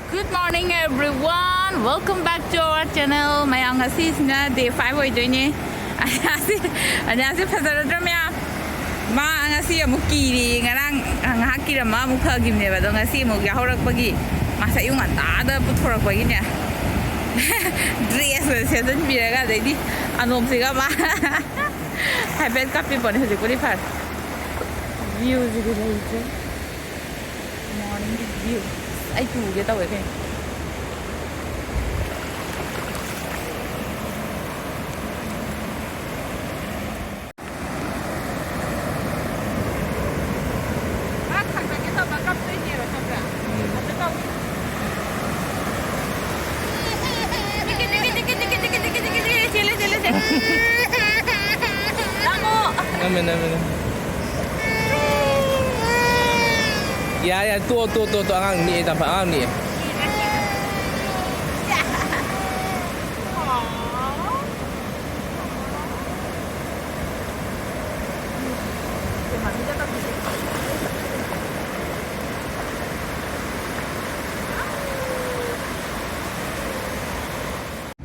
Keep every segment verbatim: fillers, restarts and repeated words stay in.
Good morning everyone, welcome back to our channel. ꯃꯌꯥꯝ, ꯉꯁꯤꯁꯤꯅ day five ꯑꯣꯏꯗꯣꯏꯅꯦ꯫ ꯑꯅꯤꯌꯥꯁꯤ, ꯑꯅꯤꯌꯥꯁꯤ ꯐꯖꯔꯗ꯭ꯔꯥ ꯃꯌꯥꯝ? ꯃꯥ ꯉꯁꯤ ꯑꯃꯨꯛ ꯀꯤꯔꯤ꯫ ꯉꯔꯥꯡ ꯉꯥꯏꯍꯥꯛ ꯀꯤꯔꯝꯃ ꯑꯃꯨꯛ ꯐꯈꯤꯕꯅꯦꯕ, ꯑꯗꯣ ꯉꯁꯤ ꯑꯃꯨꯛ ꯌꯥꯍꯧꯔꯛꯄꯒꯤ ꯃꯥꯁꯦ ꯑꯌꯨꯛ ꯉꯟꯇꯥꯗ ꯄꯨꯊꯣꯔꯛꯄꯒꯤꯅꯦ, dress ꯁꯦꯠꯆꯟꯕꯤꯔꯒ, ꯑꯗꯩꯗꯤ ꯑꯅꯣꯞꯁꯤꯒ ꯃꯥ ꯍꯥꯏꯐꯦꯠ ꯀꯥꯞꯄꯤꯕꯅꯦ꯫ ꯍꯧꯖꯤꯛꯄꯨꯗꯤ ꯐꯔꯦ꯫ View ꯁꯤꯗꯤ ꯂꯩꯇ꯭ꯔꯦ꯫ Morning view꯫ ꯑꯩ ꯇꯨꯒꯦ ꯇꯧꯋꯦ ꯀꯩꯅꯣ꯫ ꯃꯥ ꯊꯥꯡꯒꯠꯀꯦ ꯇꯧꯕ ꯀꯞꯇꯣꯏꯅꯦꯕ, ꯈꯪꯕ꯭ꯔꯥ? ꯑꯗꯨ ꯇꯧꯋꯤ꯫ ꯆꯦꯜꯂꯦ, ꯆꯦꯜꯂꯦ, ꯆꯦꯜꯂꯦ꯫ ꯅꯝꯃꯣ꯫ ꯅꯝꯃꯦ, ꯅꯝꯃꯦ, ꯅꯝꯃꯦ꯫ ꯌꯥꯔꯦ, ꯌꯥꯔꯦ, ꯇꯣꯛꯑꯣ, ꯇꯣꯛꯑꯣ, ꯇꯣꯛꯑꯣ, ꯇꯣꯛꯑꯣ꯫ ꯑꯉꯥꯡ ꯅꯤꯛꯑꯦ, ꯇꯝꯐꯥ, ꯑꯉꯥꯡ ꯅꯤꯛꯑꯦ꯫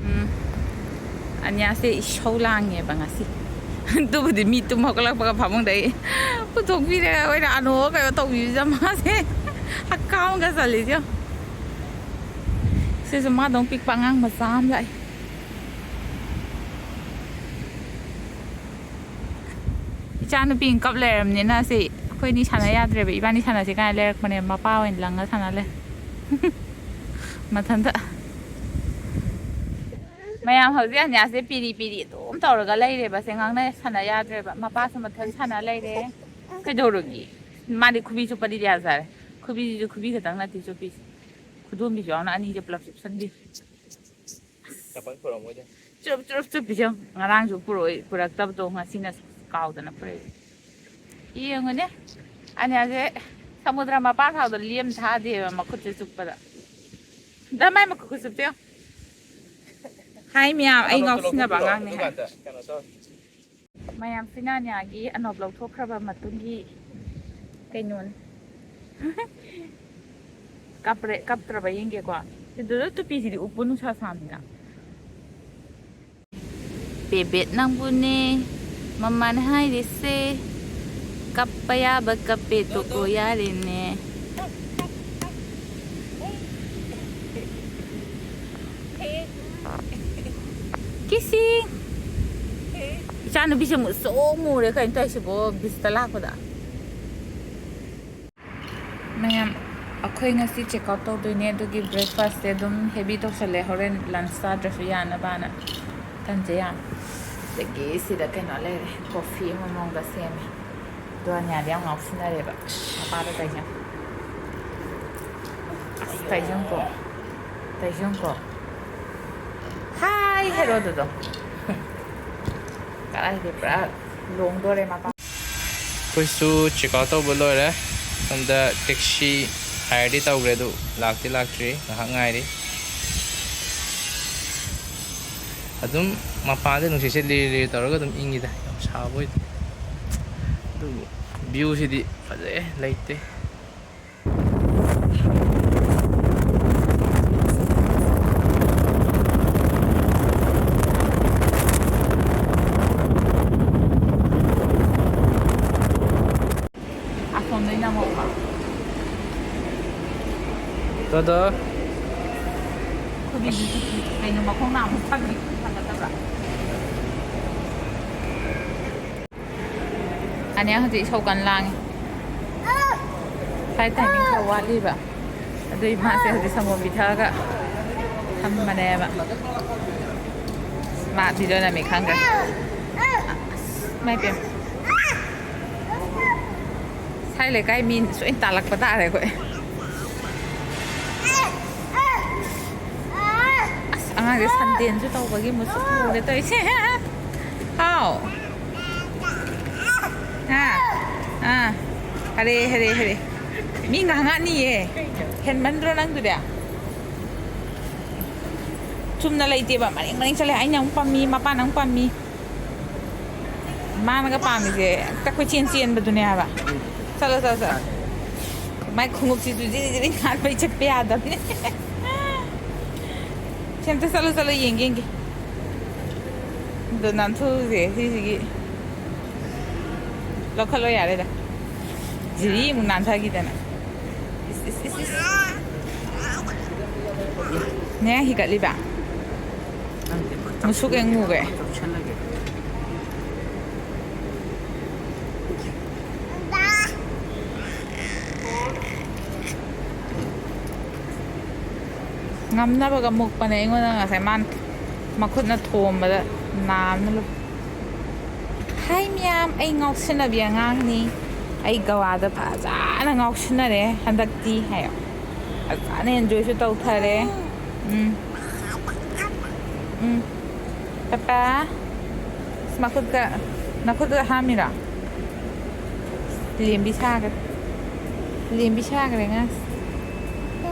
ꯎꯝ꯫ ꯑꯅꯤꯌꯥꯁꯦ ꯏꯁꯧ ꯂꯥꯡꯉꯦꯕ ꯉꯁꯤ꯫ ꯑꯗꯨꯕꯨꯗꯤ ꯃꯤ ꯇꯨꯝ ꯍꯧꯒꯠꯂꯛꯄꯒ ꯐꯃꯨꯡꯗꯒꯤ ꯄꯨꯊꯣꯛꯄꯤꯔꯒ ꯑꯩꯈꯣꯏꯅ ꯑꯅꯣꯛ ꯀꯩꯅꯣ ꯇꯧꯕꯤꯕꯁꯦ ꯃꯥꯁꯦ ꯍꯛꯀꯥꯝꯒ ꯆꯜꯂꯤꯁꯦ ꯌꯦꯡꯉꯣ꯫ ꯁꯤꯁꯨ ꯃꯥꯗꯧ ꯄꯤꯛꯄ ꯑꯉꯥꯡ ꯃꯆꯥ ꯑꯃ ꯂꯥꯛꯑꯦ꯫ ꯏꯆꯥ ꯅꯨꯄꯤ ꯑꯃ ꯀꯞ ꯂꯩꯔꯕꯅꯤꯅ ꯁꯤ ꯑꯩꯈꯣꯏꯅꯤ ꯁꯥꯟꯅ ꯌꯥꯗ꯭ꯔꯦꯕ꯫ ꯏꯕꯥꯅꯤ ꯁꯥꯟꯅꯁꯤ ꯀꯥꯏꯅ ꯂꯩꯔꯛꯄꯅꯦ, ꯃꯄꯥ ꯑꯣꯏꯅ ꯂꯪꯉ ꯁꯥꯟꯅ ꯂꯩ꯫ ꯃꯊꯟꯇ꯫ ꯃꯌꯥꯝ ꯍꯧꯖꯤꯛ ꯑꯅꯤꯌꯥꯁꯦ ꯄꯤꯔꯤ ꯄꯤꯔꯤ ꯑꯗꯨꯝ ꯇꯧꯔꯒ ꯂꯩꯔꯦꯕ꯫ ꯁꯦ ꯉꯥꯡꯅ ꯁꯥꯟꯅ ꯌꯥꯗ꯭ꯔꯦꯕ꯫ ꯃꯄꯥꯁꯨ ꯃꯊꯟ ꯁꯥꯟꯅ ꯂꯩꯔꯦ꯫ ꯀꯩꯗꯧꯔꯒꯦ? ꯃꯥꯗꯤ ꯈꯨꯕꯤ ꯆꯨꯞꯄꯗꯤ ꯌꯥꯖꯔꯦ꯫ ꯈꯨꯕꯤꯁꯤꯁꯨ ꯈꯨꯕꯤ ꯈꯛꯇꯪ ꯅꯠꯇꯦ ꯆꯨꯞꯄꯤꯁꯦ꯫ ꯈꯨꯗꯣꯝꯕꯤꯁꯨ ꯌꯥꯎꯅ ꯑꯅꯤꯁꯦ ꯄꯨꯂꯞ ꯆꯨꯞꯁꯟꯕꯤ꯫ ꯆꯄꯜ ꯄꯨꯔꯛꯑꯝꯃꯣꯏꯗ꯫ ꯆꯨꯞ ꯆꯨꯞ ꯆꯨꯞꯄꯤꯁꯦ ꯌꯦꯡꯉꯨ꯫ ꯉꯔꯥꯡꯁꯨ ꯄꯨꯔꯛꯑꯣꯏ, ꯄꯨꯔꯛꯇꯕꯗꯣ ꯉꯁꯤꯅ ꯀꯥꯎꯗꯅ ꯄꯨꯔꯛꯏ꯫ ꯌꯦꯡꯉꯨꯅꯦ, ꯑꯅꯤꯌꯥꯁꯦ ꯁꯃꯨꯗ꯭ꯔ ꯃꯄꯥꯟ ꯐꯥꯎꯗ ꯂꯦꯝ ꯊꯥꯗꯦꯕ ꯃꯈꯨꯠꯁꯦ ꯆꯨꯞꯄꯗ꯫ ꯗ ꯃꯥꯏ ꯃꯈꯨꯠ ꯈꯨꯆꯨꯞꯁꯦ ꯌꯦꯡꯉꯨ꯫ ꯍꯥꯏ ꯃꯌꯥꯝ, ꯑꯩ ꯉꯥꯎꯁꯤꯟꯅꯕ ꯑꯉꯥꯡꯅꯦ ꯍꯥꯏ꯫ ꯃꯌꯥꯝꯁꯤꯅ ꯑꯅꯤꯌꯥꯒꯤ ꯑꯅꯣꯞ ꯂꯧꯊꯣꯛꯈ꯭ꯔꯕ ꯃꯇꯨꯡꯒꯤ ꯀꯩꯅꯣꯅꯤ꯫ ꯀꯞꯄ꯭ꯔꯦ, ꯀꯞꯇ꯭ꯔꯕ ꯌꯦꯡꯒꯦꯀꯣ꯫ ꯁꯤꯗꯨꯗ ꯇꯨꯄꯤꯁꯤꯗꯤ ꯎꯞꯄꯨ, ꯅꯨꯡꯁꯥ ꯁꯥꯕꯅꯤꯅ꯫ ꯕꯦꯕꯦꯠ ꯅꯪꯕꯨꯅꯦ ꯃꯃꯥꯅ ꯍꯥꯏꯔꯤꯁꯦ, ꯀꯞꯄ ꯌꯥꯕ ꯀꯞꯄꯦ, ꯇꯣꯛꯑꯣ ꯌꯥꯔꯦꯅꯦ꯫ ꯀꯤꯁꯤ꯫ ꯏꯆꯥꯅꯨꯄꯤꯁꯦ ꯃꯨꯁꯨꯛ ꯃꯨꯔꯦ, ꯀꯩꯅꯣ ꯇꯧꯔꯤꯁꯤꯕꯣ, ꯕꯤꯁꯇ ꯂꯥꯛꯄꯗ꯫ ꯃꯌꯥꯝ, ꯑꯩꯈꯣꯏ ꯉꯁꯤ ꯆꯦꯛ ꯑꯥꯎꯠ ꯇꯧꯗꯣꯏꯅꯦ, ꯑꯗꯨꯒꯤ ꯕ꯭ꯔꯦꯛꯐꯥꯁꯁꯦ ꯑꯗꯨꯝ ꯍꯦꯚꯤ ꯇꯧꯁꯜꯂꯦ, ꯍꯣꯔꯦꯟ ꯂꯟꯁ ꯆꯥꯗ꯭ꯔꯁꯨ ꯌꯥꯅꯕꯅ꯫ ꯇꯟꯁꯦ ꯌꯥꯝ꯫ ꯑꯗꯒꯤ ꯁꯤꯗ ꯀꯩꯅꯣ ꯂꯩꯔꯦ, ꯀꯣꯐꯤ ꯑꯃ ꯃꯑꯣꯡꯗ ꯁꯦꯝꯃꯦ꯫ ꯑꯗꯣ ꯑꯅꯤꯌꯥꯗꯤ ꯌꯥꯝ ꯉꯥꯎꯁꯤꯟꯅꯔꯦꯕ, ꯃꯄꯥꯗ ꯇꯩꯁꯟ꯫ ꯑꯁ, ꯇꯩꯁꯟꯀꯣ꯫ ꯇꯩꯁꯟꯀꯣ꯫ ꯍꯥꯏ ꯍꯦꯔꯣꯗꯨꯗꯣ꯫ ꯀꯗꯥꯏꯗꯤ ꯄꯨꯔꯥ ꯂꯣꯡꯗꯣꯔꯦ ꯃꯄꯥ꯫ ꯑꯩꯈꯣꯏꯁꯨ ꯆꯦꯛ ꯑꯥꯎꯠ ꯇꯧꯕ ꯂꯣꯏꯔꯦ꯫ ꯁꯣꯝꯗ ꯇꯦꯛꯁꯤ ꯍꯥꯏꯔꯗꯤ ꯇꯧꯈ꯭ꯔꯦ, ꯑꯗꯨ ꯂꯥꯛꯇꯤ ꯂꯥꯛꯇ꯭ꯔꯤ, ꯉꯥꯏꯍꯥꯛ ꯉꯥꯏꯔꯤ꯫ ꯑꯗꯨꯝ ꯃꯄꯥꯟꯗ ꯅꯨꯡꯁꯤꯠꯁꯦ ꯂꯤꯔꯤ ꯂꯤꯔꯤ ꯇꯧꯔꯒ ꯑꯗꯨꯝ ꯏꯪꯉꯤꯗ, ꯌꯥꯝ ꯁꯥꯕ ꯑꯣꯏꯗꯦ꯫ ꯑꯗꯨꯕꯨ ꯚ꯭ꯌꯨꯁꯤꯗꯤ ꯐꯖꯩ, ꯂꯩꯇꯦ꯫ ꯑꯁꯣꯝꯗꯩ ꯅꯝꯃꯛꯄ꯫ ꯇꯗꯥ! ꯈꯨꯕꯤꯗꯤ ꯀꯩꯅꯣ, ꯃꯈꯣꯡ ꯅꯥꯝꯃ ꯊꯝꯕꯤ ꯐꯒꯗꯕ꯭ꯔꯥ? ꯑꯅꯤꯌꯥ ꯍꯧꯖꯤꯛ ꯏꯁꯧ ꯀꯟꯅ ꯂꯥꯡꯉꯤ꯫ ꯐ꯭ꯂꯥꯏꯠ ꯇꯥꯏꯃꯤꯡ ꯈꯔ ꯋꯥꯠꯂꯤꯕ꯫ ꯑꯗꯨꯏ ꯃꯥꯁꯦ ꯍꯧꯖꯤꯛ ꯁꯪꯒꯣꯝ ꯄꯤꯊꯛꯑꯒ ꯊꯝꯕꯅꯦꯕ꯫ ꯃꯥ ꯚꯤꯗꯤꯑꯣ ꯅꯝꯃꯤ ꯈꯪꯈ꯭ꯔꯦ꯫ ꯑꯁ, ꯏꯃꯥꯏ ꯄꯦꯝꯃ꯫ ꯁꯥꯏ ꯂꯩꯀꯥꯏ ꯃꯤ ꯁꯣꯏꯅ ꯇꯥꯜꯂꯛꯄ ꯇꯥꯔꯦ ꯑꯩꯈꯣꯏ꯫ ꯑꯁ, ꯑꯉꯥꯡꯁꯦ ꯁꯟꯗꯦꯟꯁꯨ ꯇꯧꯕꯒꯤ ꯃꯨꯁꯨꯛ ꯃꯨꯔꯦ ꯇꯧꯔꯤꯁꯦ꯫ ꯍꯥꯎ꯫ ꯍꯥ? ꯑꯥ꯫ ꯍꯔꯦ, ꯍꯔꯦ, ꯍꯔꯦ꯫ ꯃꯤ ꯉꯥꯡꯉꯛꯅꯤꯌꯦ꯫ ꯍꯦꯟꯃꯟꯗ꯭ꯔꯣ ꯅꯪꯗꯨꯗꯤ? ꯆꯨꯝꯅ ꯂꯩꯇꯦꯕ, ꯃꯔꯦꯡ ꯃꯔꯦꯡ ꯆꯠꯂꯦ꯫ ꯑꯩꯅ ꯑꯃꯨꯛ ꯄꯝꯃꯤ, ꯃꯄꯥꯅ ꯑꯃꯨꯛ ꯄꯝꯃꯤ꯫ ꯃꯥꯅꯒ ꯄꯥꯝꯃꯤꯁꯦ ꯍꯦꯛꯇ ꯀꯣꯏꯆꯦꯟ ꯆꯦꯟꯕꯗꯨꯅꯦ ꯍꯥꯏꯕ꯫ ꯆꯠꯂꯣ, ꯆꯠꯂꯣ, ꯆꯠꯂꯣ꯫ ꯃꯥꯏ ꯈꯣꯡꯎꯞꯁꯤꯁꯨ ꯖꯤꯔꯤ ꯖꯤꯔꯤ ꯅꯥꯟꯕꯩ ꯆꯠꯄ ꯌꯥꯗꯕꯅꯦ꯫ ꯁꯦꯝꯇ ꯆꯠꯂꯨ, ꯆꯠꯂꯨ, ꯌꯦꯡꯒꯦ, ꯌꯦꯡꯒꯦ꯫ ꯑꯗꯣ ꯅꯥꯟꯊꯣꯛꯎꯁꯦ ꯁꯤꯁꯤꯒꯤ꯫ ꯂꯧꯈꯠꯂꯣ ꯌꯥꯔꯦꯗ꯫ ꯖꯤꯔꯤ ꯑꯃꯨꯛ ꯅꯥꯟꯊꯈꯤꯗꯅ꯫ ꯏꯁ, ꯏꯁ, ꯏꯁ, ꯏꯁ꯫ ꯅꯌꯥ ꯍꯤꯒꯠꯂꯤꯕ? ꯃꯨꯁꯨꯛ ꯍꯦꯛ ꯃꯨꯒꯩ꯫ ꯉꯝꯅꯕꯒ ꯃꯨꯛꯄꯅꯦ ꯑꯩꯉꯣꯟꯗ ꯉꯁꯥꯏ ꯃꯥꯅ ꯃꯈꯨꯠꯅ ꯊꯣꯝꯕꯗ ꯅꯥꯝꯅ ꯂꯣꯏ꯫ ꯍꯥꯏ ꯃꯌꯥꯝ, ꯑꯩ ꯉꯥꯎꯁꯤꯟꯅꯕꯤ ꯑꯉꯥꯡꯅꯤ꯫ ꯑꯩ ꯒꯋꯥꯗ ꯐꯖꯅ ꯉꯥꯎꯁꯤꯟꯅꯔꯦ ꯍꯟꯗꯛꯇꯤ ꯍꯥꯏꯌꯣ꯫ ꯐꯖꯅ enjoyꯁꯨ ꯇꯧꯊꯔꯦ꯫ ꯎꯝ꯫ ꯎꯝ꯫ ꯄꯄꯥ, ꯃꯈꯨꯠꯇ, ꯅꯈꯨꯠꯇ ꯍꯥꯝꯃꯤꯔꯣ? ꯂꯦꯝꯕꯤ ꯁꯥꯈ꯭ꯔꯦ꯫ ꯂꯦꯝꯕꯤ ꯁꯥꯈ꯭ꯔꯦ ꯉꯥꯁꯤ꯫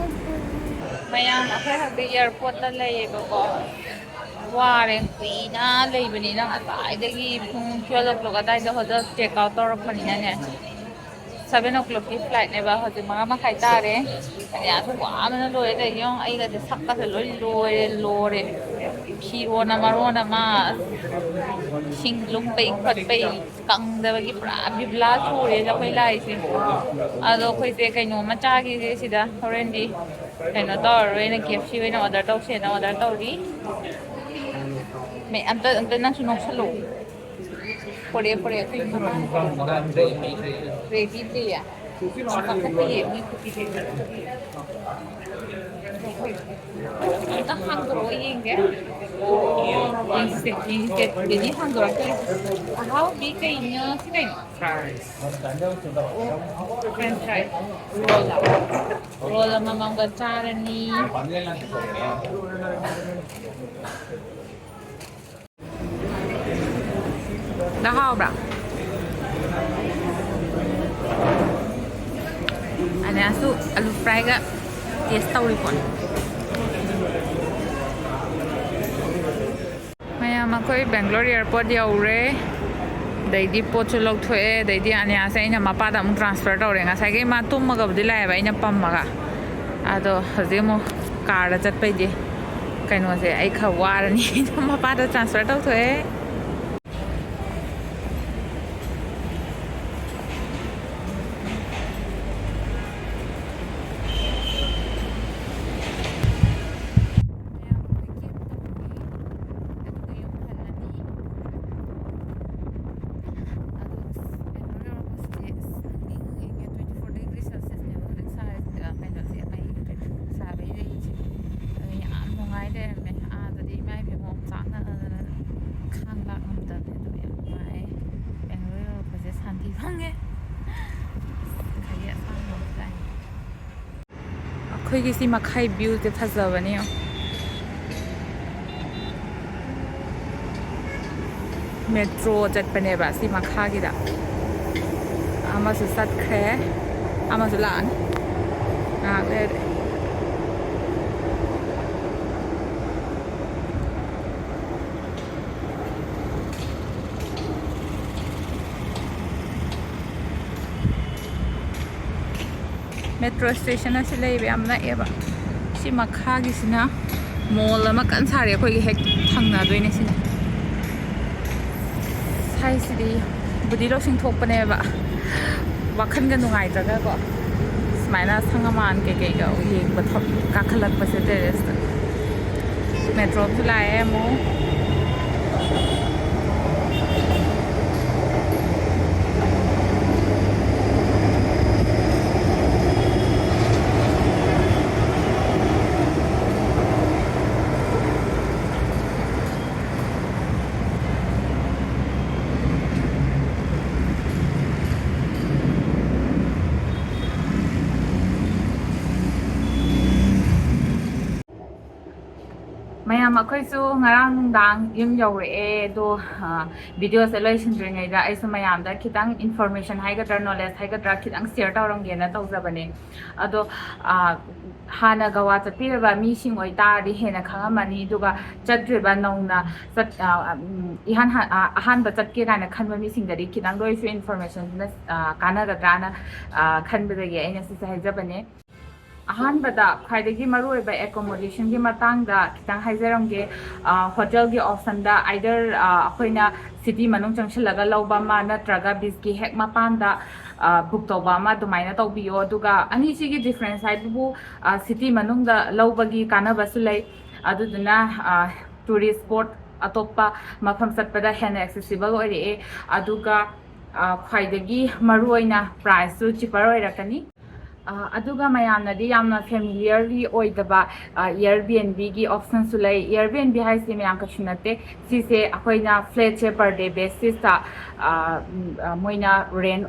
ꯃꯌꯥꯝ ꯑꯩꯈꯣꯏ ꯍꯧꯖꯤꯛ airportꯇ ꯂꯩꯌꯦꯕꯀꯣ꯫ ꯋꯥꯔꯦ꯫ ꯀꯨꯏꯅ ꯂꯩꯕꯅꯤꯅ ꯉꯁꯥꯏꯗꯒꯤ ꯄꯨꯡ twelve o'clock ꯑꯗꯥꯏꯗ hotel check out ꯇꯧꯔꯛꯄꯅꯤꯅꯅꯦ꯫ Seven o'clockꯀꯤ flightꯅꯦꯕ꯫ ꯍꯧꯖꯤꯛ ꯃꯉꯥ ꯃꯈꯥꯏ ꯇꯥꯔꯦ꯫ ꯑꯅꯤꯌꯥꯁꯨ ꯋꯥꯕꯅ ꯂꯣꯏꯔꯦ꯫ ꯀꯩꯅꯣ ꯑꯩꯒꯁꯦ ꯁꯛꯀꯁꯦ ꯂꯣꯏ ꯂꯣꯏꯔꯦ, ꯂꯣꯏꯔꯦ꯫ ꯐꯤꯔꯣꯟꯅ ꯃꯔꯣꯟ ꯑꯃ, ꯏꯁꯤꯡ ꯂꯨꯝꯕꯩ ꯈꯣꯠꯄꯩ ꯀꯪꯗꯕꯒꯤ ꯄꯨꯔꯥ ꯕꯤꯕꯨꯂꯥ ꯆꯨꯔꯦꯗ ꯑꯩꯈꯣꯏ ꯂꯥꯛꯏꯁꯦ꯫ ꯑꯗꯣ ꯑꯩꯈꯣꯏꯁꯦ ꯀꯩꯅꯣꯝꯃ ꯆꯥꯈꯤꯁꯦ ꯁꯤꯗ꯫ ꯍꯣꯔꯦꯟꯗꯤ ꯀꯩꯅꯣ ꯇꯧꯔꯔꯣꯏꯅ KFC ꯑꯣꯏꯅ order ꯇꯧꯁꯦꯅ order ꯇꯧꯔꯤ꯫ ꯃꯦ-, ꯑꯝꯇ, ꯑꯝꯇ ꯅꯪꯁꯨ ꯅꯣꯛꯁꯜꯂꯣ꯫ ꯄꯣꯔꯛꯑꯦ, ꯄꯣꯔꯛꯑꯦ, ꯑꯩꯈꯣꯏ ꯃꯃꯥꯅ ꯄꯣꯔꯛꯑꯦ꯫ ꯄꯣꯔꯛꯑꯦ, ꯄꯤꯗ꯭ꯔꯤꯌꯦ꯫ ꯆꯥꯎꯈꯠꯇꯤꯌꯦ, ꯃꯣꯏ ꯈꯨꯄꯤꯁꯦ꯫ ꯑꯝꯇ ꯍꯥꯡꯗꯣꯔꯛꯑꯣ ꯌꯦꯡꯒꯦ꯫ ꯌꯦꯡꯁꯤꯁꯦ, ꯌꯦꯡꯁꯤꯁꯦ꯫ ꯗꯦꯗꯤ ꯍꯥꯡꯗꯣꯔꯛꯇ꯭ꯔꯦ꯫ ꯑꯍꯥꯎꯕꯤ ꯀꯩꯅꯣ? ꯁꯤ ꯀꯩꯅꯣ? French fry꯫ Roll ꯑꯃ꯫ Roll ꯑꯃꯃꯝꯒ ꯆꯥꯔꯅꯤ꯫ ꯗ ꯍꯥꯎꯕ꯭ꯔꯥ? ꯑꯅꯤꯌꯥꯁꯨ ꯑꯂꯨ fryꯒ taste ꯇꯧꯔꯤ ꯄꯣꯠꯅꯤ꯫ ꯃꯌꯥꯝ, ꯑꯩꯈꯣꯏ ꯕꯦꯡꯒ꯭ꯂꯣꯔ airport ꯌꯧꯔꯦ꯫ ꯑꯗꯩꯗꯤ ꯄꯣꯠꯁꯨ ꯂꯧꯊꯣꯛꯑꯦ꯫ ꯑꯗꯩꯗꯤ ꯑꯅꯤꯌꯥꯁꯦ ꯑꯩꯅ ꯃꯄꯥꯗ ꯑꯃꯨꯛ ꯇ꯭ꯔꯥꯟꯁꯐꯔ ꯇꯧꯔꯦ꯫ ꯉꯁꯥꯏꯒꯩ ꯃꯥ ꯇꯨꯝꯃꯒꯕꯨꯗꯤ ꯂꯥꯛꯑꯦꯕ ꯑꯩꯅ ꯄꯝꯃꯒ, ꯑꯗꯣ ꯍꯧꯖꯤꯛ ꯑꯃꯨꯛ ꯀꯥꯔꯗ ꯆꯠꯄꯩꯗꯤ ꯀꯩꯅꯣꯁꯦ ꯑꯩ ꯈꯔ ꯋꯥꯔꯅꯤ꯫ ꯑꯗꯨꯝ ꯃꯄꯥꯗ ꯇ꯭ꯔꯥꯟꯁꯐꯔ ꯇꯧꯊꯣꯛꯑꯦ꯫ ꯃꯌꯥꯝ ꯑꯩꯈꯣꯏ ꯀꯦꯝ ꯇꯧꯔꯤ꯫ ꯑꯗꯨꯒ ꯌꯨꯝ ꯍꯜꯂꯅꯤ꯫ ꯑꯗꯣ ꯕꯦꯡꯒ꯭ꯂꯣꯔ ꯌꯧꯔꯛꯄꯁꯤꯗꯤ ꯑꯁ ꯏꯪ ꯏꯪꯉꯦ꯫ Twenty four degree Celsius ꯅꯦꯕ ꯍꯧꯖꯤꯛ ꯁꯥꯔꯤꯁꯦ, ꯀꯩꯅꯣꯁꯦ, ꯑꯩ ꯁꯥꯕꯒꯤ ꯔꯦꯟꯖꯁꯦ꯫ ꯑꯗꯣ ꯌꯥꯝ ꯅꯨꯡꯉꯥꯏ ꯂꯩꯔꯝꯃꯦ꯫ ꯑꯥꯗꯗꯤ ꯏꯃꯥ ꯏꯕꯦꯝꯃ ꯑꯣꯝꯆꯥꯛꯅꯗꯅ ꯈꯥꯡ ꯂꯥꯛ ꯉꯝꯗꯕꯅꯦ꯫ ꯑꯗꯣ ꯌꯥꯝ ꯅꯨꯡꯉꯥꯏ꯫ ꯕꯦꯡꯒ꯭ꯂꯣꯔ ꯌꯧꯔꯛꯄꯁꯦ ꯁꯥꯟꯇꯤ ꯐꯪꯉꯦ꯫ ꯒꯥꯔꯤ ꯑꯁꯥꯡꯕ ꯑꯃ ꯇꯥꯏ꯫ ꯑꯩꯈꯣꯏꯒꯤ ꯁꯤ ꯃꯈꯥꯏ ꯚ꯭ꯌꯨꯁꯦ ꯐꯖꯕꯅꯦ ꯌꯦꯡꯉꯣ꯫ ꯃꯦꯇ꯭ꯔꯣ ꯆꯠꯄꯅꯦꯕ ꯁꯤ ꯃꯈꯥꯒꯤꯗ꯫ ꯑꯃꯁꯨ ꯆꯠꯈ꯭ꯔꯦ, ꯑꯃꯁꯨ ꯂꯥꯛꯑꯅꯤ ꯉꯥꯏꯍꯥꯛ ꯂꯩꯔꯗꯤ꯫ ꯃꯦꯇ꯭ꯔꯣ ꯁ꯭ꯇꯦꯁꯟ ꯑꯁꯤ ꯂꯩꯕ ꯌꯥꯝ ꯅꯛꯑꯦꯕ꯫ ꯁꯤ ꯃꯈꯥꯒꯤꯁꯤꯅ ꯃꯣꯜ ꯑꯃ ꯀꯟꯅ ꯁꯥꯔꯤ, ꯑꯩꯈꯣꯏꯒꯤ ꯍꯦꯛ ꯊꯪꯅꯗꯣꯏꯅꯦ ꯁꯤꯅ꯫ ꯁꯥꯏꯁꯤꯗꯤ ꯕꯨꯗꯤ ꯂꯧꯁꯤꯡ ꯊꯣꯛꯄꯅꯦꯕ, ꯋꯥꯈꯜꯒ ꯅꯨꯡꯉꯥꯏꯇ꯭ꯔꯒꯀꯣ ꯁꯨꯃꯥꯏꯅ ꯁꯪ ꯑꯃꯥꯟ ꯀꯩꯀꯩꯒ ꯌꯦꯡꯕ ꯊꯣꯛ-, ꯀꯥꯈꯠꯂꯛꯄꯁꯦ ꯇꯦꯔꯦꯁꯇ꯫ ꯃꯦꯇ꯭ꯔꯣ ꯑꯃꯁꯨ ꯂꯥꯛꯑꯦ ꯑꯃꯨꯛ꯫ ꯃꯌꯥꯝ, ꯑꯩꯈꯣꯏꯁꯨ ꯉꯔꯥꯡ ꯅꯨꯡꯗꯥꯡ ꯌꯨꯝ ꯌꯧꯔꯛꯑꯦ꯫ ꯑꯗꯣ ꯚꯤꯗꯤꯑꯣꯁꯦ ꯂꯣꯏꯁꯤꯟꯗ꯭ꯔꯤꯉꯩꯗ ꯑꯩꯁꯨ ꯃꯌꯥꯝꯗ ꯈꯤꯇꯪ ꯏꯟꯐꯣꯔꯃꯦꯁꯟ ꯍꯥꯏꯒꯗ꯭ꯔꯥ, ꯅꯣꯂꯦꯖ ꯍꯥꯏꯒꯗ꯭ꯔꯥ, ꯈꯤꯇꯪ ꯁꯤꯌꯔ ꯇꯧꯔꯝꯒꯦꯅ ꯇꯧꯖꯕꯅꯦ꯫ ꯑꯗꯣ ꯍꯥꯟꯅ ꯒꯋꯥ ꯆꯠꯄꯤꯔꯕ ꯃꯤꯁꯤꯡ ꯑꯣꯏꯇꯥꯔꯗꯤ ꯍꯦꯟꯅ ꯈꯪꯉꯝꯃꯅꯤ꯫ ꯑꯗꯨꯒ ꯆꯠꯇ꯭ꯔꯤꯕ, ꯅꯧꯅ ꯆꯠ ꯏꯍꯥꯟ ꯑꯍꯥꯟꯕ ꯆꯠꯀꯦ ꯀꯥꯏꯅ ꯈꯟꯕ ꯃꯤꯁꯤꯡꯗꯗꯤ ꯈꯤꯇꯪꯗ ꯑꯣꯏꯔꯁꯨ ꯏꯟꯐꯣꯔꯃꯦꯁꯟꯁꯤꯅ ꯀꯥꯟꯅꯒꯗ꯭ꯔꯥꯅ ꯈꯟꯕꯗꯒꯤ ꯑꯩꯅ ꯁꯤꯁꯦ ꯍꯥꯏꯖꯕꯅꯦ꯫ ꯑꯍꯥꯟꯕꯗ ꯈ꯭ꯋꯥꯏꯗꯒꯤ ꯃꯔꯨꯑꯣꯏꯕ ꯑꯦꯀꯣꯃꯣꯗꯦꯁꯟꯒꯤ ꯃꯇꯥꯡꯗ ꯈꯤꯇꯪ ꯍꯥꯏꯖꯔꯝꯒꯦ꯫ ꯍꯣꯇꯦꯜꯒꯤ ꯑꯣꯞꯁꯟꯗ ꯑꯥꯏꯗꯔ ꯑꯩꯈꯣꯏꯅ ꯁꯤꯇꯤ ꯃꯅꯨꯡ ꯆꯪꯁꯤꯜꯂꯒ ꯂꯧꯕ ꯑꯃ ꯅꯠꯇ꯭ꯔꯒ ꯕꯤꯁꯀꯤ ꯍꯦꯛ ꯃꯄꯥꯟꯗ ꯕꯨꯛ ꯇꯧꯕ ꯑꯃ ꯑꯗꯨꯃꯥꯏꯅ ꯇꯧꯕꯤꯌꯣ꯫ ꯑꯗꯨꯒ ꯑꯅꯤꯁꯤꯒꯤ ꯗꯤꯐ꯭ꯔꯦꯟꯁ ꯍꯥꯏꯕꯕꯨ ꯁꯤꯇꯤ ꯃꯅꯨꯡꯗ ꯂꯧꯕꯒꯤ ꯀꯥꯟꯅꯕꯁꯨ ꯂꯩ꯫ ꯑꯗꯨꯗꯨꯅ ꯇꯨꯔꯤꯁ ꯁ꯭ꯄꯣꯠ ꯑꯇꯣꯞꯄ ꯃꯐꯝ ꯆꯠꯄꯗ ꯍꯦꯟꯅ ꯑꯦꯛꯁꯦꯁꯤꯕꯜ ꯑꯣꯏꯔꯛꯑꯦ꯫ ꯑꯗꯨꯒ ꯈ꯭ꯋꯥꯏꯗꯒꯤ ꯃꯔꯨꯑꯣꯏꯅ ꯄ꯭ꯔꯥꯏꯁꯁꯨ ꯆꯤꯄꯔ ꯑꯣꯏꯔꯛꯀꯅꯤ꯫ ꯑꯗꯨꯒ ꯃꯌꯥꯝꯅꯗꯤ ꯌꯥꯝꯅ ꯐꯦꯃꯤꯂꯤꯌꯔꯂꯤ ꯑꯣꯏꯗꯕ ꯏꯌꯔ ꯕꯤ ꯑꯦꯟ ꯕꯤꯒꯤ ꯑꯣꯞꯁꯟꯁꯨ ꯂꯩ꯫ ꯏꯌꯔ ꯕꯤ ꯑꯦꯟ ꯕꯤ ꯍꯥꯏꯁꯦ ꯃꯌꯥꯝ ꯀꯩꯁꯨ ꯅꯠꯇꯦ꯫ ꯁꯤꯁꯦ ꯑꯩꯈꯣꯏꯅ ꯐ꯭ꯂꯦꯠꯁꯦ ꯄꯔ ꯗꯦ ꯕꯦꯁꯤꯁꯇ ꯃꯣꯏꯅ ꯔꯦꯟ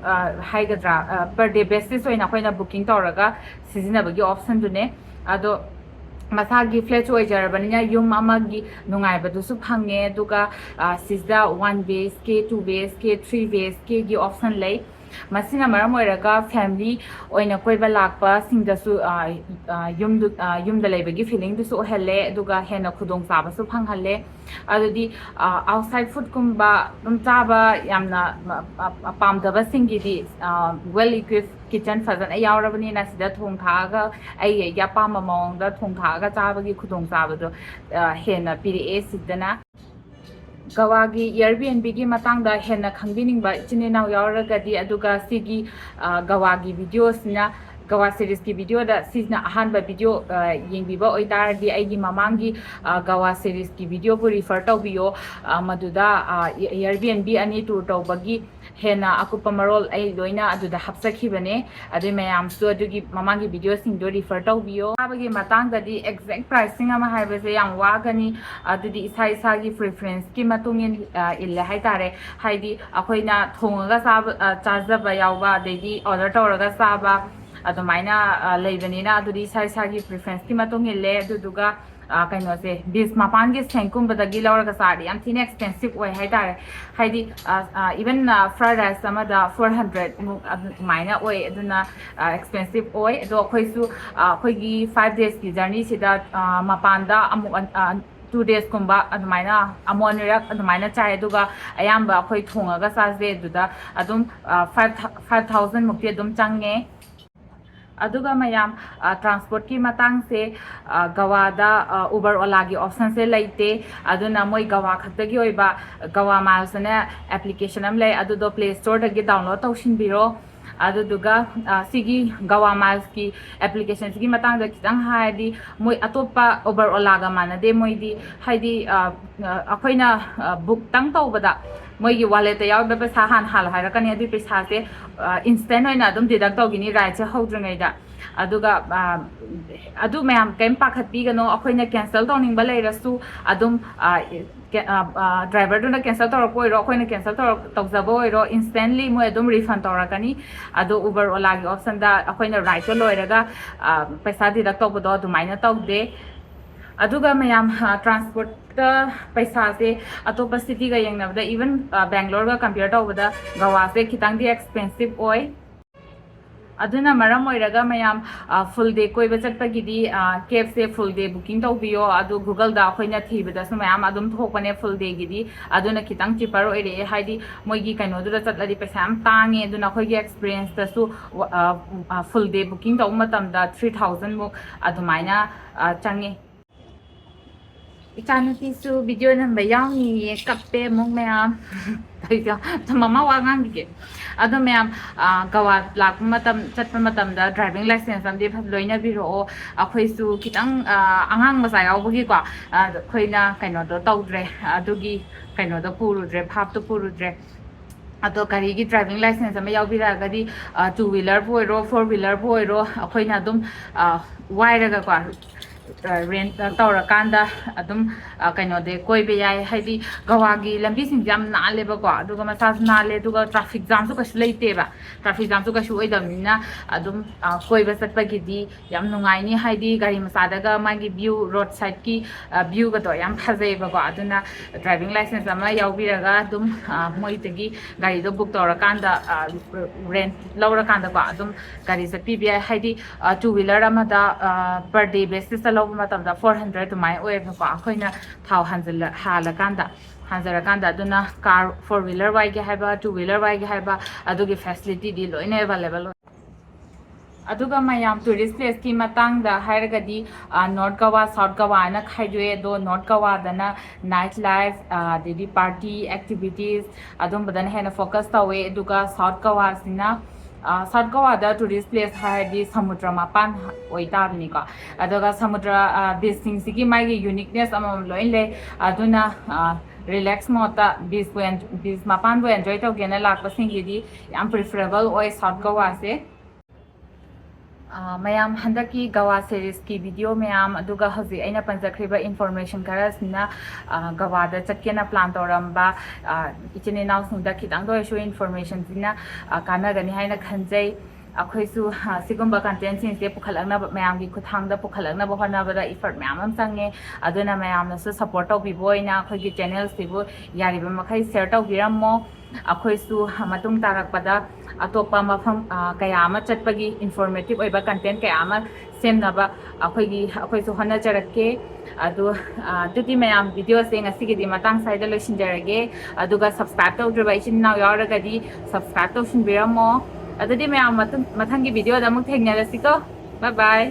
ꯍꯥꯏꯒꯗ꯭ꯔꯥ, ꯄꯔ ꯗꯦ ꯕꯦꯁꯤꯁ ꯑꯣꯏꯅ ꯑꯩꯈꯣꯏꯅ ꯕꯨꯀꯤꯡ ꯇꯧꯔꯒ ꯁꯤꯖꯤꯟꯅꯕꯒꯤ ꯑꯣꯞꯁꯟꯗꯨꯅꯦ꯫ ꯑꯗꯣ ꯃꯁꯥꯒꯤ ꯐ꯭ꯂꯦꯠꯁꯨ ꯑꯣꯏꯖꯔꯕꯅꯤꯅ ꯌꯨꯝ ꯑꯃꯒꯤ ꯅꯨꯡꯉꯥꯏꯕꯗꯨꯁꯨ ꯐꯪꯉꯦ꯫ ꯑꯗꯨꯒ ꯁꯤꯁꯤꯗ ꯋꯥꯟ ꯕꯤ ꯑꯩꯆ ꯀꯦ, ꯇꯨ ꯕꯤ ꯑꯩꯆ ꯀꯦ, ꯊ꯭ꯔꯤ ꯕꯤ ꯑꯩꯆ ꯀꯦꯒꯤ ꯑꯣꯞꯁꯟ ꯂꯩ꯫ ꯃꯁꯤꯅ ꯃꯔꯝ ꯑꯣꯏꯔꯒ ꯐꯦꯃꯤꯂꯤ ꯑꯣꯏꯅ ꯀꯣꯏꯕ ꯂꯥꯛꯄꯁꯤꯡꯗꯁꯨ ꯌꯨꯝꯗꯨ ꯌꯨꯝꯗ ꯂꯩꯕꯒꯤ ꯐꯤꯂꯤꯡꯗꯨꯁꯨ ꯑꯣꯏꯍꯜꯂꯦ꯫ ꯑꯗꯨꯒ ꯍꯦꯟꯅ ꯈꯨꯗꯣꯡꯆꯥꯕꯁꯨ ꯐꯪꯍꯜꯂꯦ꯫ ꯑꯗꯨꯗꯤ ꯑꯥꯎꯠꯁꯥꯏꯠ ꯐꯨꯗꯀꯨꯝꯕ ꯑꯗꯨꯝ ꯆꯥꯕ ꯌꯥꯝꯅ ꯄꯥꯝꯗꯕꯁꯤꯡꯒꯤꯗꯤ ꯋꯦꯜ ꯏꯀ꯭ꯋꯤꯞ ꯀꯤꯠꯆꯟ ꯐꯖꯅ ꯌꯥꯎꯔꯕꯅꯤꯅ ꯁꯤꯗ ꯊꯣꯡ ꯊꯥꯛꯑꯒ ꯑꯩ ꯑꯩꯒꯤ ꯑꯄꯥꯝꯕ ꯃꯑꯣꯡꯗ ꯊꯣꯡ ꯊꯥꯛꯑꯒ ꯆꯥꯕꯒꯤ ꯈꯨꯗꯣꯡꯆꯥꯕꯗꯣ ꯍꯦꯟꯅ ꯄꯤꯔꯛꯑꯦ ꯁꯤꯗꯅ꯫ ꯒꯋꯥꯒꯤ ꯏꯌꯔ ꯕꯤ ꯑꯦꯟ ꯕꯤꯒꯤ ꯃꯇꯥꯡꯗ ꯍꯦꯟꯅ ꯈꯪꯕꯤꯅꯤꯡꯕ ꯏꯆꯤꯟ ꯏꯅꯥꯎ ꯌꯥꯎꯔꯒꯗꯤ, ꯑꯗꯨꯒ ꯁꯤꯒꯤ ꯒꯋꯥꯒꯤ ꯚꯤꯗꯤꯑꯣꯁꯤꯅ, ꯒꯋꯥ ꯁꯤꯔꯤꯁꯀꯤ ꯚꯤꯗꯤꯑꯣꯗ ꯁꯤꯅ ꯑꯍꯥꯟꯕ ꯚꯤꯗꯤꯑꯣ ꯌꯦꯡꯕꯤꯕ ꯑꯣꯏꯇꯥꯔꯗꯤ, ꯑꯩꯒꯤ ꯃꯃꯥꯡꯒꯤ ꯒꯋꯥ ꯁꯤꯔꯤꯁꯀꯤ ꯚꯤꯗꯤꯑꯣꯕꯨ ꯔꯤꯐꯔ ꯇꯧꯕꯤꯌꯣ꯫ ꯃꯗꯨꯗ ꯏꯌꯔ ꯕꯤ ꯑꯦꯟ ꯕꯤ ꯑꯅꯤ ꯇꯨꯔ ꯇꯧꯕꯒꯤ ꯍꯦꯟꯅ ꯑꯀꯨꯞꯄ ꯃꯔꯣꯜ ꯑꯩ ꯂꯣꯏꯅ ꯑꯗꯨꯗ ꯍꯥꯞꯆꯈꯤꯕꯅꯦ꯫ ꯑꯗꯨꯏ ꯃꯌꯥꯝꯁꯨ ꯑꯗꯨꯒꯤ ꯃꯃꯥꯡꯒꯤ ꯚꯤꯗꯤꯑꯣꯁꯤꯡꯗꯣ ꯔꯤꯐꯔ ꯇꯧꯕꯤꯌꯣ꯫ ꯆꯥꯕꯒꯤ ꯃꯇꯥꯡꯗꯗꯤ ꯑꯦꯛꯖꯦꯛ ꯄ꯭ꯔꯥꯏꯁꯤꯡ ꯑꯃ ꯍꯥꯏꯕꯁꯦ ꯌꯥꯝ ꯋꯥꯒꯅꯤ꯫ ꯑꯗꯨꯗꯤ ꯏꯁꯥ ꯏꯁꯥꯒꯤ ꯄ꯭ꯔꯤꯐꯔꯦꯟꯁꯀꯤ ꯃꯇꯨꯡ ꯏꯟ ꯏꯜꯂꯦ ꯍꯥꯏꯇꯥꯔꯦ꯫ ꯍꯥꯏꯗꯤ ꯑꯩꯈꯣꯏꯅ ꯊꯣꯡꯉꯒ ꯆꯥꯕ ꯆꯥꯖꯕ ꯌꯥꯎꯕ, ꯑꯗꯩꯗꯤ ꯑꯣꯔꯗꯔ ꯇꯧꯔꯒ ꯆꯥꯕ, ꯑꯗꯨꯃꯥꯏꯅ ꯑ, ꯂꯩꯕꯅꯤꯅ ꯑꯗꯨꯗꯤ ꯏꯁꯥ ꯏꯁꯥꯒꯤ preferenceꯀꯤ ꯃꯇꯨꯡ ꯏꯜꯂꯦ꯫ ꯑꯗꯨꯗꯨꯒ ꯑ, ꯀꯩꯅꯣꯁꯦ, beach ꯃꯄꯥꯟꯒꯤ ꯁꯦꯟꯀꯨꯝꯕꯗꯒꯤ ꯂꯧꯔꯒ ꯆꯥꯔꯗꯤ ꯌꯥꯝ ꯊꯤꯅ expensive ꯑꯣꯏ ꯍꯥꯏꯇꯥꯔꯦ꯫ ꯍꯥꯏꯗꯤ even fried rice ꯑꯃꯗ four hundred ꯃꯨꯛ ꯑꯗꯨꯃꯥꯏꯅ ꯑꯣꯏ꯫ ꯑꯗꯨꯅ expensive ꯑꯣꯏ꯫ ꯑꯗꯣ ꯑꯩꯈꯣꯏꯁꯨ ꯑ, ꯑꯩꯈꯣꯏꯒꯤ five daysꯀꯤ journeyꯁꯤꯗ ꯑ, ꯃꯄꯥꯟꯗ ꯑꯃꯨꯛ ꯑ, two daysꯀꯨꯝꯕ ꯑꯗꯨꯃꯥꯏꯅ ꯑꯃꯨꯛ ꯑꯅꯤꯔꯛ ꯑꯗꯨꯃꯥꯏꯅ ꯆꯥꯏ꯫ ꯑꯗꯨꯒ ꯑꯌꯥꯝꯕ ꯑꯩꯈꯣꯏ ꯊꯣꯡꯉꯒ ꯆꯥꯁꯦ꯫ ꯑꯗꯨꯗ ꯑꯗꯨꯝ five five thousand ꯃꯨꯛꯇꯤ ꯑꯗꯨꯝ ꯆꯪꯉꯦ꯫ ꯑꯗꯨꯒ ꯃꯌꯥꯝ transportꯀꯤ ꯃꯇꯥꯡꯁꯦ, ꯒꯋꯥꯗ Uber Olaꯒꯤ optionꯁꯦ ꯂꯩꯇꯦ꯫ ꯑꯗꯨꯅ ꯃꯣꯏ ꯒꯋꯥ ꯈꯛꯇꯒꯤ ꯑꯣꯏꯕ Gawa Miles ꯑꯅ application ꯑꯃ ꯂꯩ꯫ ꯑꯗꯨꯗꯣ Play Storeꯗꯒꯤ download ꯇꯧꯁꯤꯟꯕꯤꯔꯣ꯫ ꯑꯗꯨꯗꯨꯒ ꯑ, ꯁꯤꯒꯤ Gawa Milesꯀꯤ applicationꯁꯤꯒꯤ ꯃꯇꯥꯡꯗ ꯈꯤꯇꯪ ꯍꯥꯏꯔꯗꯤ, ꯃꯣꯏ ꯑꯇꯣꯞꯄ Uber Olaꯒ ꯃꯥꯟꯅꯗꯦ꯫ ꯃꯣꯏꯗꯤ ꯍꯥꯏꯗꯤ ꯑ, ꯑ, ꯑꯩꯈꯣꯏꯅ bookꯇꯪ ꯇꯧꯕꯗ ꯃꯣꯏꯒꯤ walletꯇ ꯌꯥꯎꯔꯤꯕ ꯄꯩꯁꯥ ꯍꯥꯟꯅ ꯍꯥꯜꯂꯣ ꯍꯥꯏꯔꯛꯀꯅꯤ꯫ ꯑꯗꯨꯒꯤ ꯄꯩꯁꯥꯁꯦ instant ꯑꯣꯏꯅ ꯑꯗꯨꯝ deduct ꯇꯧꯈꯤꯅꯤ rideꯁꯦ ꯍꯧꯗ꯭ꯔꯤꯉꯩꯗ꯫ ꯑꯗꯨꯒ ꯑ, ꯑꯗꯨ ꯃꯌꯥꯝ ꯀꯩꯝ ꯄꯥꯈꯠꯄꯤꯒꯅꯣ꯫ ꯑꯩꯈꯣꯏꯅ cancel ꯇꯧꯅꯤꯡꯕ ꯂꯩꯔꯁꯨ ꯑꯗꯨꯝ ꯑ, driverꯗꯨꯅ cancel ꯇꯧꯔꯛꯄ ꯑꯣꯏꯔꯣ, ꯑꯩꯈꯣꯏꯅ cancel ꯇꯧꯔꯛ ꯇꯧꯖꯕ ꯑꯣꯏꯔꯣ, instantly ꯃꯣꯏ ꯑꯗꯨꯝ refund ꯇꯧꯔꯛꯀꯅꯤ꯫ ꯑꯗꯣ Uber Olaꯒꯤ optionꯗ ꯑꯩꯈꯣꯏꯅ rideꯇꯣ ꯂꯣꯏꯔꯒ ꯑ, ꯄꯩꯁꯥ deduct ꯇꯧꯕꯗꯣ ꯑꯗꯨꯃꯥꯏꯅ ꯇꯧꯗꯦ꯫ ꯑꯗꯨꯒ ꯃꯌꯥꯝ transportꯇ ꯄꯩꯁꯥꯁꯦ ꯑꯇꯣꯞꯄ cityꯒ ꯌꯦꯡꯅꯕꯗ, even Bangaloreꯒ compare ꯇꯧꯕꯗ Gawaꯁꯦ ꯈꯤꯇꯪꯗꯤ expensive ꯑꯣꯏ꯫ ꯑꯗꯨꯅ ꯃꯔꯝ ꯑꯣꯏꯔꯒ ꯃꯌꯥꯝ full day ꯀꯣꯏꯕ ꯆꯠꯄꯒꯤꯗꯤ cabꯁꯦ full day booking ꯇꯧꯕꯤꯌꯣ꯫ ꯑꯗꯨ Googleꯗ ꯑꯩꯈꯣꯏꯅ ꯊꯤꯕꯗꯁꯨ ꯃꯌꯥꯝ ꯑꯗꯨꯝ ꯊꯣꯛꯄꯅꯦ full dayꯒꯤꯗꯤ꯫ ꯑꯗꯨꯅ ꯈꯤꯇꯪ cheaper ꯑꯣꯏꯔꯛꯑꯦ꯫ ꯍꯥꯏꯗꯤ ꯃꯣꯏꯒꯤ ꯀꯩꯅꯣꯗꯨꯗ ꯆꯠꯂꯗꯤ ꯄꯩꯁꯥ ꯌꯥꯝ ꯇꯥꯡꯉꯦ꯫ ꯑꯗꯨꯅ ꯑꯩꯈꯣꯏꯒꯤ experienceꯇꯁꯨ full day booking ꯇꯧꯕ ꯃꯇꯝꯗ three thousand ꯃꯨꯛ ꯑꯗꯨꯃꯥꯏꯅ ꯆꯪꯉꯦ꯫ ꯏꯆꯥꯅꯨꯄꯤꯁꯨ video ꯅꯝꯕ ꯌꯥꯎꯅꯤꯌꯦ, ꯀꯞꯄꯦ ꯑꯃꯨꯛ ꯃꯌꯥꯝ꯫ ꯃꯃꯥ ꯋꯥ ꯉꯥꯡꯈꯤꯒꯦ꯫ ꯑꯗꯣ ꯃꯌꯥꯝ, Goa ꯂꯥꯛꯄ ꯃꯇꯝ, ꯆꯠꯄ ꯃꯇꯝꯗ driving licence ꯑꯃꯗꯤ ꯐ-, ꯂꯣꯏꯅꯕꯤꯔꯛꯑꯣ꯫ ꯑꯩꯈꯣꯏꯁꯨ ꯈꯤꯇꯪ ꯑꯉꯥꯡ ꯃꯆꯥ ꯌꯥꯎꯕꯒꯤꯀꯣ, ꯑꯩꯈꯣꯏꯅ ꯀꯩꯅꯣꯗꯣ ꯇꯧꯗ꯭ꯔꯦ, ꯑꯗꯨꯒꯤ ꯀꯩꯅꯣꯗꯣ ꯄꯨꯔꯨꯗ꯭ꯔꯦ, ꯚꯥꯞꯇꯣ ꯄꯨꯔꯨꯗ꯭ꯔꯦ꯫ ꯑꯗꯣ ꯒꯥꯔꯤꯒꯤ driving licence ꯑꯃ ꯌꯥꯎꯕꯤꯔꯛꯑꯒꯗꯤ, two wheelerꯕꯨ ꯑꯣꯏꯔꯣ, four wheelerꯕꯨ ꯑꯣꯏꯔꯣ, ꯑꯩꯈꯣꯏꯅ ꯑꯗꯨꯝ ꯋꯥꯏꯔꯒꯀꯣ, ꯔꯦꯟꯠ ꯇꯧꯔꯀꯥꯟꯗ ꯑꯗꯨꯝ ꯑ, ꯀꯩꯅꯣꯗꯤ ꯀꯣꯏꯕ ꯌꯥꯏ꯫ ꯍꯥꯏꯗꯤ ꯒꯋꯥꯒꯤ ꯂꯝꯕꯤꯁꯤꯡꯁꯦ ꯌꯥꯝ ꯅꯥꯜꯂꯦꯕꯀꯣ, ꯑꯗꯨꯒ ꯃꯁꯥꯁꯨ ꯅꯥꯜꯂꯦ, ꯑꯗꯨꯒ ꯇ꯭ꯔꯥꯐꯤꯛ ꯖꯥꯝꯁꯨ ꯀꯩꯁꯨ ꯂꯩꯇꯦꯕ꯫ ꯇ꯭ꯔꯥꯐꯤꯛ ꯖꯥꯝꯁꯨ ꯀꯩꯁꯨ ꯑꯣꯏꯗꯕꯅꯤꯅ ꯑꯗꯨꯝ ꯑ, ꯀꯣꯏꯕ ꯆꯠꯄꯒꯤꯗꯤ ꯌꯥꯝ ꯅꯨꯡꯉꯥꯏꯅꯤ꯫ ꯍꯥꯏꯗꯤ ꯒꯥꯔꯤ ꯃꯆꯥꯗꯒ ꯃꯥꯒꯤ ꯚ꯭ꯌꯨ, ꯔꯣꯗ ꯁꯥꯏꯠꯀꯤ ꯚ꯭ꯌꯨꯒꯗꯣ ꯌꯥꯝ ꯐꯖꯩꯌꯦꯕꯀꯣ꯫ ꯑꯗꯨꯅ ꯗ꯭ꯔꯥꯏꯚꯤꯡ ꯂꯥꯏꯁꯦꯟꯁ ꯑꯃ ꯌꯥꯎꯕꯤꯔꯒ ꯑꯗꯨꯝ ꯑ, ꯃꯣꯏꯗꯒꯤ ꯒꯥꯔꯤꯗꯣ ꯕꯨꯛ ꯇꯧꯔꯀꯥꯟꯗ, ꯔꯦꯟꯠ ꯂꯧꯔꯀꯥꯟꯗꯀꯣ ꯑꯗꯨꯝ ꯒꯥꯔꯤ ꯆꯠꯄꯤꯕ ꯌꯥꯏ꯫ ꯍꯥꯏꯗꯤ ꯇꯨ ꯋꯤꯂꯔ ꯑꯃꯗ ꯄꯔ ꯗꯦ ꯕꯦꯁꯤꯁꯇ ꯂꯧꯕ ꯃꯇꯝꯗ ꯐꯣꯔ ꯍꯟꯗ꯭ꯔꯦꯗ ꯑꯗꯨꯃꯥꯏꯅ ꯑꯣꯏꯌꯦꯕꯀꯣ, ꯑꯩꯈꯣꯏꯅ ꯊꯥꯎ ꯍꯥꯟꯖꯤꯜꯂ ꯍꯥꯜꯂꯀꯥꯟꯗ ꯍꯥꯟꯖꯔꯀꯥꯟꯗ꯫ ꯑꯗꯨꯅ ꯀꯥꯔ ꯐꯣꯔ ꯋꯤꯂꯔ ꯋꯥꯏꯒꯦ ꯍꯥꯏꯕ, ꯇꯨ ꯋꯤꯂꯔ ꯋꯥꯏꯒꯦ ꯍꯥꯏꯕ, ꯑꯗꯨꯒꯤ ꯐꯦꯁꯤꯂꯤꯇꯤꯗꯤ ꯂꯣꯏꯅ ꯑꯦꯕꯥꯏꯂꯦꯕꯜ ꯑꯣꯏ꯫ ꯑꯗꯨꯒ ꯃꯌꯥꯝ, ꯇꯨꯔꯤꯁ ꯄ꯭ꯂꯦꯁꯀꯤ ꯃꯇꯥꯡꯗ ꯍꯥꯏꯔꯒꯗꯤ ꯅꯣꯔꯠ ꯒꯋꯥ, ꯁꯥꯎꯠ ꯒꯋꯥ ꯍꯥꯏꯅ ꯈꯥꯏꯗꯣꯛꯑꯦ꯫ ꯑꯗꯣ ꯅꯣꯔꯠ ꯒꯋꯥꯗꯅ ꯅꯥꯏꯠ ꯂꯥꯏꯐ, ꯑꯗꯩꯗꯤ ꯄꯥꯔꯇꯤ ꯑꯦꯛꯇꯤꯚꯤꯇꯤꯁ, ꯑꯗꯨꯝꯕꯗꯅ ꯍꯦꯟꯅ ꯐꯣꯀꯁ ꯇꯧꯋꯦ꯫ ꯑꯗꯨꯒ ꯁꯥꯎꯠ ꯒꯋꯥꯁꯤꯅ, ꯁꯥꯎꯠ ꯒꯋꯥꯗ ꯇꯨꯔꯤꯁ ꯄ꯭ꯂꯦꯁ ꯍꯥꯏꯔꯗꯤ ꯁꯃꯨꯗ꯭ꯔ ꯃꯄꯥꯟ ꯑꯣꯏꯇꯥꯕꯅꯤꯀꯣ꯫ ꯑꯗꯨꯒ ꯁꯃꯨꯗ꯭ꯔ ꯕꯤꯆꯁꯤꯡꯁꯤꯒꯤ ꯃꯥꯒꯤ ꯌꯨꯅꯤꯛꯅꯦꯁ ꯑꯃꯃꯝ ꯂꯣꯏ ꯂꯩ꯫ ꯑꯗꯨꯅ ꯔꯤꯂꯦꯛꯁ ꯃꯣꯠꯇ ꯕꯤꯆꯄꯨ, ꯕꯤꯆ ꯃꯄꯥꯟꯕꯨ ꯑꯦꯟꯖꯣꯏ ꯇꯧꯒꯦꯅ ꯂꯥꯛꯄꯁꯤꯡꯒꯤꯗꯤ ꯌꯥꯝ ꯄ꯭ꯔꯤꯐꯔꯦꯕꯜ ꯑꯣꯏ ꯁꯥꯎꯠ ꯒꯋꯥꯁꯦ꯫ ꯃꯌꯥꯝ, ꯍꯟꯗꯛꯀꯤ ꯒꯋꯥ ꯁꯦꯔꯤꯁꯀꯤ ꯚꯤꯗꯤꯑꯣ ꯃꯌꯥꯝ, ꯑꯗꯨꯒ ꯍꯧꯖꯤꯛ ꯑꯩꯅ ꯄꯟꯖꯈ꯭ꯔꯤꯕ ꯏꯟꯐꯣꯔꯃꯦꯁꯟ ꯈꯔꯁꯤꯅ ꯒꯋꯥꯗ ꯆꯠꯀꯦꯅ ꯄ꯭ꯂꯥꯟ ꯇꯧꯔꯝꯕ ꯏꯆꯤꯟ ꯏꯅꯥꯎꯁꯤꯡꯗ ꯈꯤꯇꯪꯗ ꯑꯣꯏꯔꯁꯨ ꯏꯟꯐꯣꯔꯃꯦꯁꯟꯁꯤꯅ ꯀꯥꯟꯅꯒꯅꯤ ꯍꯥꯏꯅ ꯈꯟꯖꯩ꯫ ꯑꯩꯈꯣꯏꯁꯨ ꯁꯤꯒꯨꯝꯕ ꯀꯟꯇꯦꯟꯁꯤꯡꯁꯦ ꯄꯨꯈꯠꯂꯛꯅꯕ, ꯃꯌꯥꯝꯒꯤ ꯈꯨꯠꯊꯥꯡꯗ ꯄꯨꯈꯠꯂꯛꯅꯕ ꯍꯣꯠꯅꯕꯗ ꯏꯐꯔꯠ ꯃꯌꯥꯝ ꯑꯃ ꯆꯪꯉꯦ꯫ ꯑꯗꯨꯅ ꯃꯌꯥꯝꯅꯁꯨ ꯁꯞꯄꯣꯔꯠ ꯇꯧꯕꯤꯕ ꯑꯣꯏꯅ ꯑꯩꯈꯣꯏꯒꯤ ꯆꯦꯅꯦꯜꯁꯤꯕꯨ ꯌꯥꯔꯤꯕ ꯃꯈꯩ ꯁꯤꯌꯔ ꯇꯧꯕꯤꯔꯝꯃꯣ꯫ ꯑꯩꯈꯣꯏꯁꯨ ꯃꯇꯨꯡ ꯇꯥꯔꯛꯄꯗ ꯑꯇꯣꯞꯄ ꯃꯐꯝ ꯀꯌꯥ ꯑꯃ ꯆꯠꯄꯒꯤ ꯏꯟꯐꯣꯔꯃꯦꯇꯤꯞ ꯑꯣꯏꯕ ꯀꯟꯇꯦꯟ ꯀꯌꯥ ꯑꯃ ꯁꯦꯝꯅꯕ ꯑꯩꯈꯣꯏꯒꯤ, ꯑꯩꯈꯣꯏꯁꯨ ꯍꯣꯠꯅꯖꯔꯛꯀꯦ꯫ ꯑꯗꯨ, ꯑꯗꯨꯗꯤ ꯃꯌꯥꯝ, ꯚꯤꯗꯤꯑꯣꯁꯦ ꯉꯁꯤꯒꯤꯗꯤ ꯃꯇꯥꯡ ꯁ꯭ꯋꯥꯏꯗ ꯂꯣꯏꯁꯤꯟꯖꯔꯒꯦ꯫ ꯑꯗꯨꯒ ꯁꯕꯁꯀ꯭ꯔꯥꯏꯕ ꯇꯧꯗ꯭ꯔꯤꯕ ꯏꯆꯤꯟ ꯏꯅꯥꯎ ꯌꯥꯎꯔꯒꯗꯤ ꯁꯕꯁꯀ꯭ꯔꯥꯏꯕ ꯇꯧꯁꯤꯟꯕꯤꯔꯝꯃꯣ꯫ ꯑꯗꯨꯗꯤ ꯃꯌꯥꯝ, ꯃꯊꯪꯒꯤ ꯚꯤꯗꯤꯑꯣꯗ ꯑꯃꯨꯛ ꯊꯦꯡꯅꯔꯁꯤꯀꯣ꯫ ꯕꯥꯏ ꯕꯥꯏ꯫